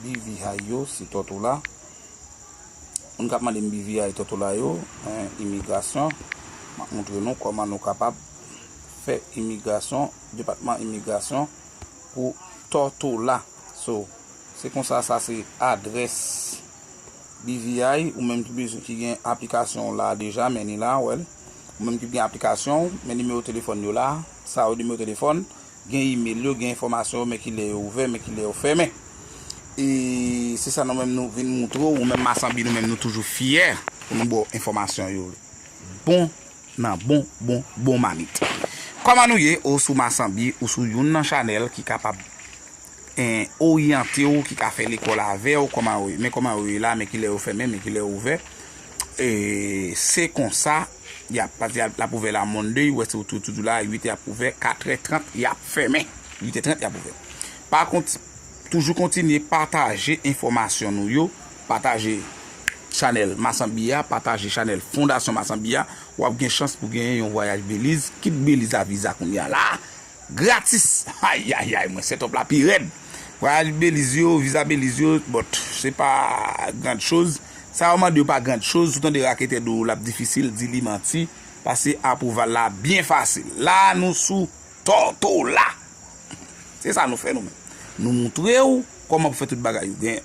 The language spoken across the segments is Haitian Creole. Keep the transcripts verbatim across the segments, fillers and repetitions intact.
B V I yo, se Tortola. Moun k ap mande m B V I Tortola yo, eh, imigrasyon. M ap montre nou kòman nou kapab fè imigrasyon, depatman imigrasyon pou Tortola. So, se konsa, sa se adrès B V I, ou menm ki bezwen, ki gen aplikasyon w la deja, men ni la, wè l. Ou menm ki gen aplikasyon, men nimewo telefòn yo la, sa yo nimewo telefòn, gen imèl yo, gen enfòmasyon yo, men ki lè yo ouvè, men ki lè yo fèmen. E se sa nou menm nou vin moutre w, ou menm Masanbi, nou menm nou toujou fyè pou nou ba w enfòmasyon yo. Bon, nan bon, bon, bon mamit. Kòman nou ye, ou sou Masanbi, ou sou youn nan chanèl ki kapab en, oryante w, ki ka fè lekòl avè w, kòman yo ye, men kòman yo ye la, men ki lè yo fèmen, men ki lè yo ouvè. E se konsa, y ap, y ap, l ap ouvè la Monday, ou wè se tou, toujou la, uit è y ap ouvè, katrè trant y ap fèmen. Uit è trant y ap ouvè. Pa kont, toujou kontinye pataje enfòmasyon nou yo, pataje chanèl Masanbi a, pataje chanèl Fondasyon Masanbi a, w ap gen chans pou genyen yon vwayaj Beliz, kit Beliz a viza kounye a la. Gratis! Ayayay, mwen, setup la pi rèd. Vwayaj Beliz yo, viza Beliz yo, but se pa grand chose. Sa yo mande yo pa grand chose. Ou tande raketè di w l ap difisil, di li manti. Pase apwouval la byen fasil. La, nou sou Tortola. Se sa nou fè nou menm. Nou moutre w kòman pou fè tout bagay yo. Gen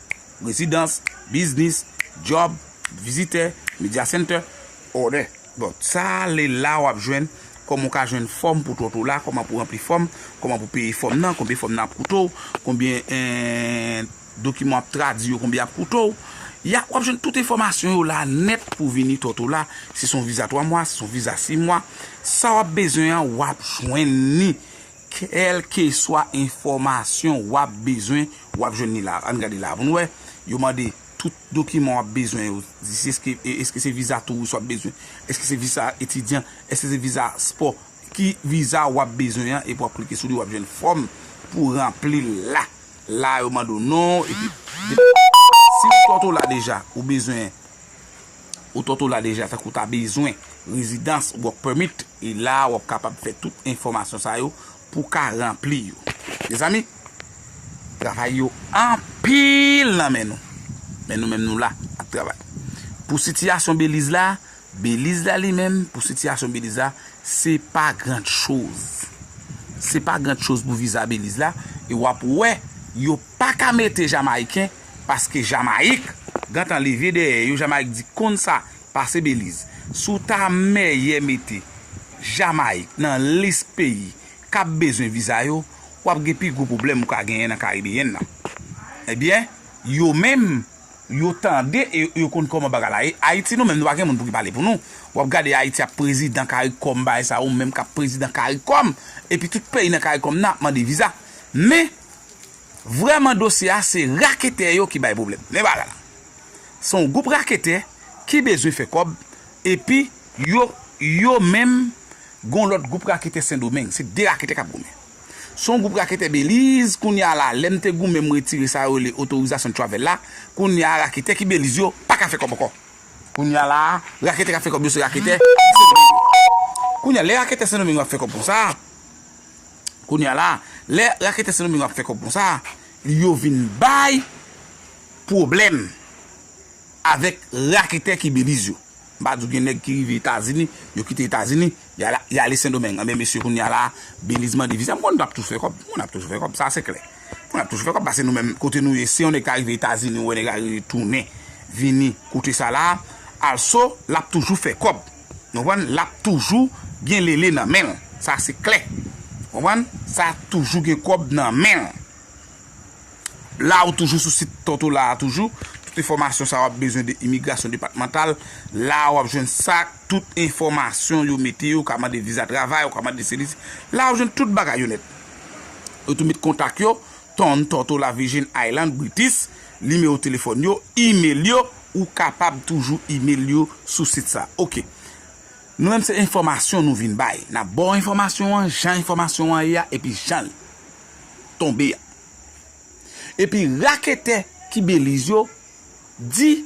rezidans, biznis, djòb, vizitè, media center, order. Bon, sa le la w ap jwenn kòman w ka jwenn fòm pou Tortola, kòman pou ranpli fòm, kòman pou peye fòm nan, konbyen fòm nan ap koute w, konbyen, en, dokiman w ap tradui yo, konbyen ap koute w. Y a, w ap jwenn tout enfòmasyon yo la nèt pou vini Tortola. Si se yon viza twa mwa, si se yon viza sis mwa, sa w ap bezwen an, w ap jwenn li. Kèlkeswa enfòmasyon w ap bezwen, w ap jwenn li la. Ann gade la pou nou wè. Yo mande tout dokiman w ap bezwen yo. Di si èske, èske se viza touris w ap bezwen? Èske se viza etidyan? Èske se viza spò? Ki viza w ap bezwen an? Epi w ap klike sou li, w ap jwenn fòm pou ranpli l la. La, yo mande w non, epi depi, si w Tortola deja, ou bezwen, ou Tortola deja, tankou w ta bezwen rezidans, work permit, e la, w ap kapab fè tout enfòmasyon sa yo pou w ka ranpli yo. Mezanmi, travay yo anpil nan men nou. Men nou menm nou la ap travay. Pou sitiyasyon Beliz la, Beliz la li menm, pou sitiyasyon Beliz la, se pa grand chose. Se pa grand chose pou viza Beliz la. E w ap wè, yo pa ka mete Jamayiken, paske Jamayik, gentan leve dèyè yo, Jamayik di konn sa, pase Beliz. Si w ta mèyè mete Jamayik nan lis peyi k ap bezwen viza yo, w ap gen pi gwo pwoblèm ou ka genyen nan Karibeyen nan. Ebyen, yo menm, yo tande e yo konn kòman bagay la ye. Ayiti, nou menm, nou pa gen moun pou ki pale pou nou. W ap gade Ayiti ap prezidan Karikòm, bagay sa, ou menm k ap prezidan Karikòm, epi tout peyi nan Karikòm nan ap mande viza. Men, vrèman, dosye a, se raketè yo ki bay pwoblèm. Men bagay la. Se yon gwoup raketè ki bezwen fè kòb, epi yo, yo menm, gon lòt gwoup raketè Sendomeng. Se de raketè k ap goumen. Se yon gwoup raketè Beliz, kounye a la, lè m te goumen, m retire sa yo rele otorizasyon travel la, kounye a, raketè ki Beliz yo pa ka fè kòb ankò. Kounye a la, raketè k ap fè kòb yo, se raketè Sendomeng yo. Kounye a, lè raketè Sendomeng yo ap fè kòb konsa, kounye a la, lè raketè Sendomeng yo ap fè kòb konsa, yo vin bay pwoblèm avèk raketè ki Beliz yo. M pa di w gen nèg ki rive Etazini, yo kite Etazini, y ale, y ale Sendomeng. Anben, mesye, kounye a la, Beliz mande viza. M konn n ap toujou fè kòb. M konn n ap toujou fè kòb. Sa se klè. M konn n ap toujou fè kòb, paske nou menm, kote nou ye, si yon nèg ka rive Etazini, ou wè nèg la retounen, vini kote sa la, also, l ap toujou fè kòb. Nou konprann? L ap toujou gen lele nan men l. Sa se klè. Konprann? Sa toujou gen kòb nan men l. La ou toujou sou sit Tortola a toujou. Tout enfòmasyon sa w ap bezwen de imigrasyon depatmantal. La w ap jwenn sa, tout enfòmasyon yo mete yo, ou ka mande viza travay, ou ka mande sesi. La w jwenn tout bagay yo nèt. Yo tou met kontak yo, Ton, Tortola, Virgin Island, British, nimewo telefòn yo, imèl yo, ou kapab toujou imèl yo sou sit sa. Oke. Nou menm se enfòmasyon nou vin bay. N ap ba w enfòmasyon an, jan enfòmasyon an ye a, epi jan l tonbe a. Epi raketè ki Beliz yo di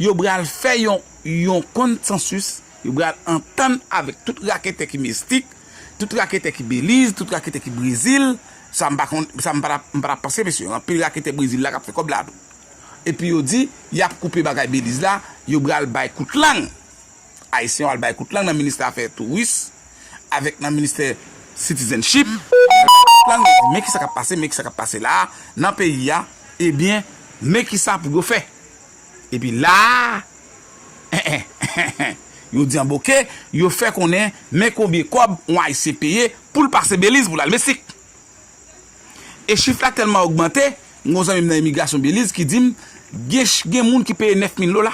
yo pral fè yon, yon konsansis, yo pral antann avèk tout raketè ki Mestik, tout raketè ki Beliz, tout raketè ki Brezil. Sa m pa konn, sa m pa t ap, m pa t ap panse, mesye. Anpil raketè Brezil la k ap fè kòb la tou. Epi yo di y ap koupe bagay Beliz la, yo pral bay kout lang. Ayisyen yo al bay kout lang nan ministè afè touris avèk nan ministè citizenship. Yo al bay kout lang, yo di, men kisa k ap pase, men kisa k ap pase la a nan peyi a. Ebyen, men kisa pou yo fè. Epi la a, yo di anboke, yo fè konnen men konbyen kòb yon Ayisyen peye pou l pase Beliz pou l al Meksik. E chif la tèlman ogmante, m gon zanmi m nan imigrasyon Beliz ki di m, gen, gen moun ki peye nèf mil dola,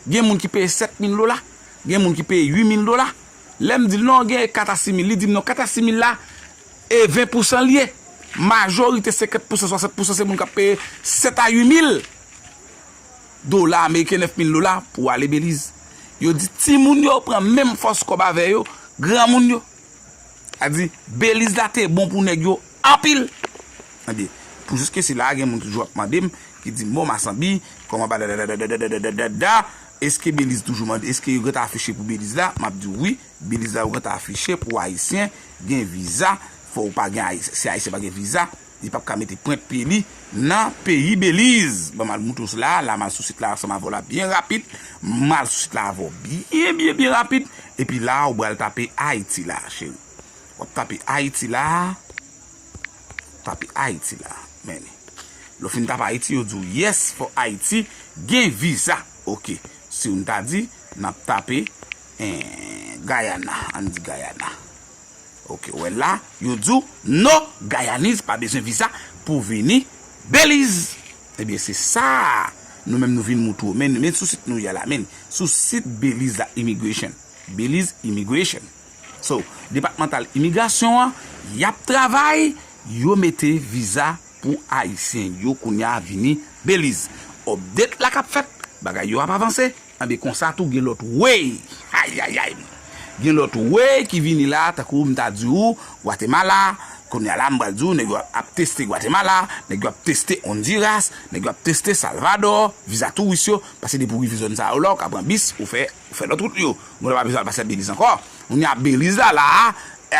gen moun ki peye sèt mil dola, gen moun ki peye uit mil dola. Lè m di l non, gen kat a sis mil, li di m non, kat a sis mil la, e ven pousan l ye. Majorite, senkant pousan, swasant pousan, se moun k ap peye sèt a uit mil dola ameriken, nèf mil dola pou ale Beliz. Yo di timoun yo pran menm fòs kòb avè yo, granmoun yo. Sa di, Beliz la te bon pou nèg yo anpil. Tande, pou jiske sila a, gen moun toujou ap mande m, ki di m, bon, Masanbi, kòman ba da da da da da da da da da da, èske Beliz toujou mande, èske yo gentan afiche pou Beliz la? M ap di w wi, Beliz la yo gentan afiche pou Ayisyen gen viza, fò w pa gen Ayisyen, si Ayisyen pa gen viza, li p ap ka mete pwent pye li nan peyi Beliz. Ban m al moutre w sila a, la m al sou sit la ansanm avè w la byen rapid, m al sou sit la avè w byen, byen, byen rapid, epi la a, ou pral tape Ayiti la, cheri. W ap tape Ayiti la. Tape Ayiti la. Men li. Lè w fin tape Ayiti, yo di w yes, fò Ayiti gen viza. Oke. Si w ta di, n ap tape, en, Guyana. Ann di Guyana. Oke. Ou wè la, yo di w no Guyanese, pa bezwen viza pou vini Beliz. Ebyen, se sa nou menm nou vin moutre w. Men, men sou sit nou ye la, men sou sit Beliz la, immigration. Belize Immigration. So, depatmantal imigrasyon an, y ap travay, yo mete viza pou Ayisyen yo kounye a vini Belize. Update la k ap fèt, bagay yo ap avanse. Anben konsa tou gen lòt way. Ayayay. Gen lòt way ki vini la, tankou m ta di w, Gwatemala, kounye a la m pral di w, nèg yo ap, ap teste Gwatemala, nèg yo ap teste Honduras, nèg yo ap teste Salvador, viza touris yo, paske depi w rive zòn sa yo la, ou ka pran bis, ou fè, ou fè lòt wout yo. Moun yo pa bezwen al pase Belize ankò. Moun yo ap Belize la, la a,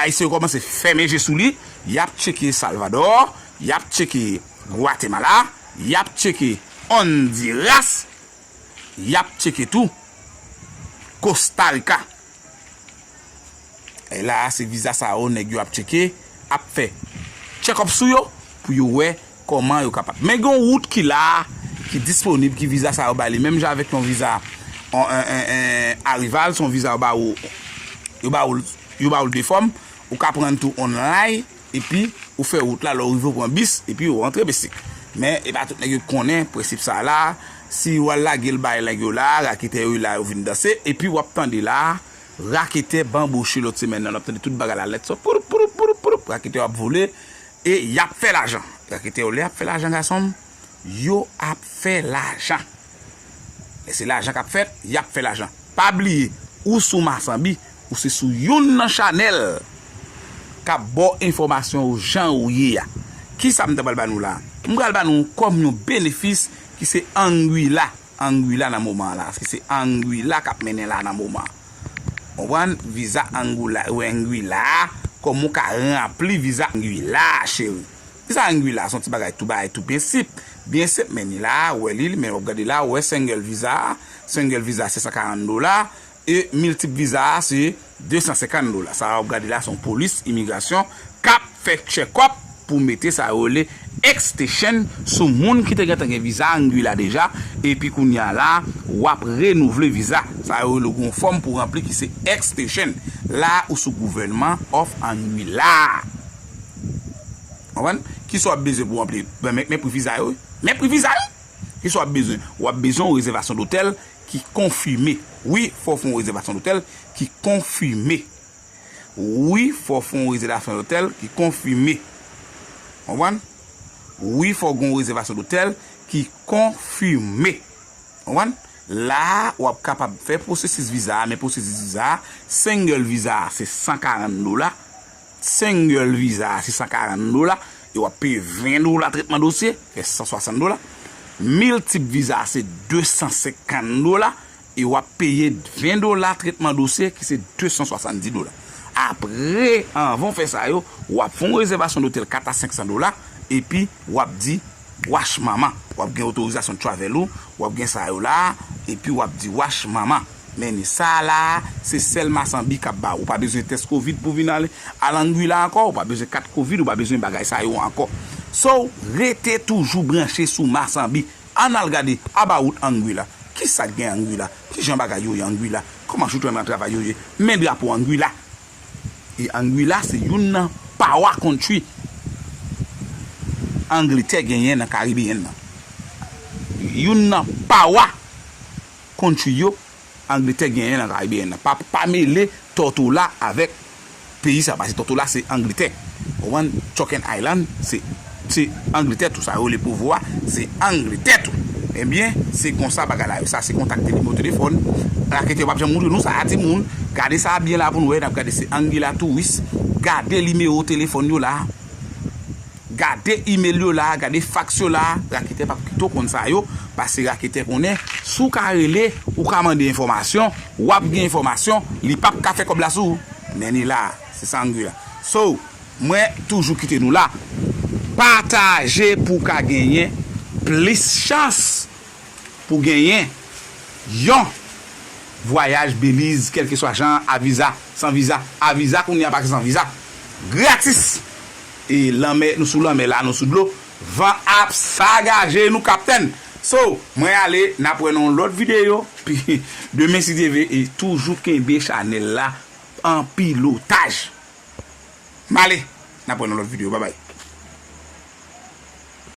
Ayisyen yo kòmanse fèmen je sou li. Y ap tcheke Salvador, y ap tcheke Gwatemala, y ap tcheke Honduras, y ap tcheke tou Costa Rica. E la a, se viza sa yo nèg yo ap tcheke, ap fè check up sou yo, pou yo wè kòman yo kapab. Men gen yon wout ki la, ki disponib, ki viza sa yo ba li, menm jan avèk yon viza, on, en, en, en, arival, se yon viza yo ba ou, yo ba ou, yo ba ou l de fòm, ou ka pran l tou online, epi ou fè wout la, lè w rive ou pran bis, epi ou rantre Meksik. Men, e pa tout nèg yo ki konnen prensip sa la, si w al lage l bay nèg yo la, raketè yo la, yo vin danse, epi w ap tande la, raketè banboche lòt semèn nan, n ap tande tout bagay la nèt, so, pouroup, pouroup, pouroup, pouroup, raketè yo ap vole, e y ap fè lajan. Raketè yo lè y ap fè lajan, gason m, yo ap fè lajan. E se lajan k ap fèt, y ap fè lajan. Pa bliye, ou sou Masanbi, ou se sou youn nan chanèl k ap ba w enfòmasyon yo jan yo ye a. Kisa m ta pral ba nou la? M pral ba nou kòm yon benefis ki se Anguilla. Anguilla nan moman an la, paske se Anguilla k ap mennen la nan moman an. Konprann? Viza Angoula, ou Anguilla a, kòman w ka ranpli viza Anguilla a, cheri. Viza Anguilla a, se yon ti bagay tou, bagay tou byen senp. Byen senp, men ni la, ou wè li, men w ap gade la, ou wè single viza a, single viza se san karant dola, e miltip viza a se de san senkant dola. Sa a w ap gade la, se yon polis imigrasyon k ap fè check up pou mete sa yo rele extension sou moun ki te gentan gen viza Anguilla deja, epi kounye a la, w ap renouvle viza. Sa yo rele w gen yon fòm pou ranpli ki se extension. La, ou sou Government of Anguilla. Konprann? Kisa w ap bezwen pou ranpli? Men, men, men pri viza yo, wi. Men pri viza yo! Kisa w ap bezwen? W ap bezwen yon rezèvasyon dotèl ki konfime. Wi, fò w fè yon rezèvasyon dotèl ki konfime. Wi, fò w fè yon rezèvasyon dotèl ki konfime. Konprann? Wi, fò w gen yon rezèvasyon dotèl ki konfime. Konprann? La a, w ap kapab fè pwosesis viza a, men pwosesis viza a, single viza a, se san karant dola. Single viza a, se san karant dola. E w ap peye ven dola tretman dosye, fè san swasant dola. Miltip viza a, se de san senkant dola. E w ap peye ven dola tretman dosye, ki se de san swasanndis dola. Apre, anvan w fè sa yo, w ap fè yon rezèvasyon dotèl kat a senk san dola, epi w ap di, Wash manman. W ap gen otorizasyon travel ou, w ap gen sa yo la, epi w ap di wash manman. Men ni sa la, se sèl Masanbi k ap ba ou. Ou pa bezwen tès kovid pou vin al, al Anguilla ankò, ou pa bezwen kat kovid, ou pa bezwen bagay sa yo ankò. So, rete toujou branche sou Masanbi. Ann al gade about Anguilla. Kisa k gen Anguilla? Kijan bagay yo ye Anguilla? Kòman joutran nan travay yo ye? Men drapo Anguilla. E Anguilla se youn nan pawa country Angletè genyen nan Karibeyen nan. Youn nan pawa country yo Angletè genyen nan Karibeyen nan. Pa, pa mele Tortola avèk peyi sa, paske Tortola se Angletè. Ou konprann? Chuck and Island se, se Angletè tou. Sa yo rele Provo a, se Angletè tou. Ebyen, se konsa bagay la yo. Sa se kontakte nimewo telefòn. Raketè yo p ap janm montre nou sa a, timoun. Gade sa a byen la pou nou wè. N ap gade se Anguilla Tourist. Gade nimewo telefòn yo la. Gade email yo la, gade fax yo la. Raketè p ap kite w konn sa yo, paske raketè konnen, si w ka rele, ou ka mande enfòmasyon, w ap gen enfòmasyon, li p ap ka fè kòb la sou ou. Men ni la, se sa Anguilla. So, mwen toujou kite nou la. Pataje pou w ka genyen plis chans pou genyen yon vwayaj Beliz, kèlkeswa jan, a viza, san viza, a viza kounye a, paske san viza, gratis. E lanmè, nou sou lanmè la, nou sou dlo, van ap sagaje nou, kaptèn. So, mwen ale, n ap wè nan yon lòt videyo, pi demen si Dye vle, e toujou kenbe chanèl la an pilotaj. M ale, n ap wè nan lòt videyo, babay.